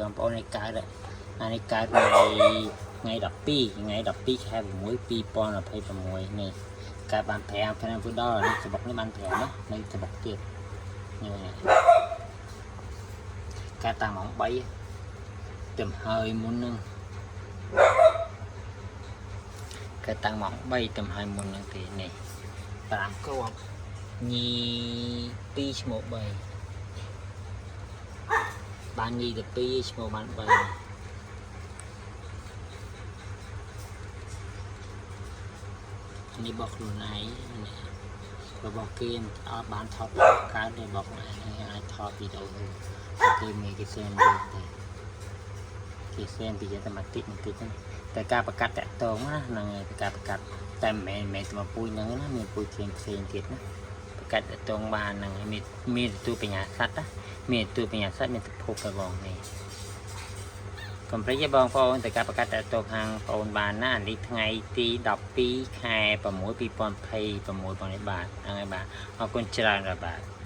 បងប្អូននេះកើតអានេះកើតថ្ងៃថ្ងៃ12ថ្ងៃ12ខែ6 2026នេះកើតបាន5ឆ្នាំទៅដល់នេះសបុកនេះបាន5ណានៅសបុកទៀតនេះកើតតាមម៉ោង3ទៅហើយមុននឹងកើតតាំងម៉ោង3ទៅហើយមុននឹងទេនេះ5គ្រាប់ញី2ឈ្មោះ3បានញីទៅ2ឈ្មោះបាន3នេះរបស់ខ្លួនឯងនេះរបស់គេអត់បានថតកើតទេរបស់ខ្លួនឯងអាចថតវីដេអូទៅគេមានគេសែនយកទេគេសែនពីតែបន្តិចបន្តិចហ្នឹងតែការប្រកាសតាក់តងណាហ្នឹងហើយការប្រកាសតែមិនមែនមិនតែពូជហ្នឹងណាមានពូជផ្សេងផ្សេងទៀតណាប្រកាសតាក់តងបានហ្នឹងហើយមានមានទទួលបញ្ញាសត្វណាមានទទួលបញ្ញាសត្វមានពិភពទៅបងនេះ កុំភ្លេចទេបងប្អូនតែការប្រកាសតទៅខាងបងប្អូនបានណានេះថ្ងៃទី12ខែ6 2026បងនេះបាទហ្នឹងហើយបាទអរគុណច្រើនបាទ។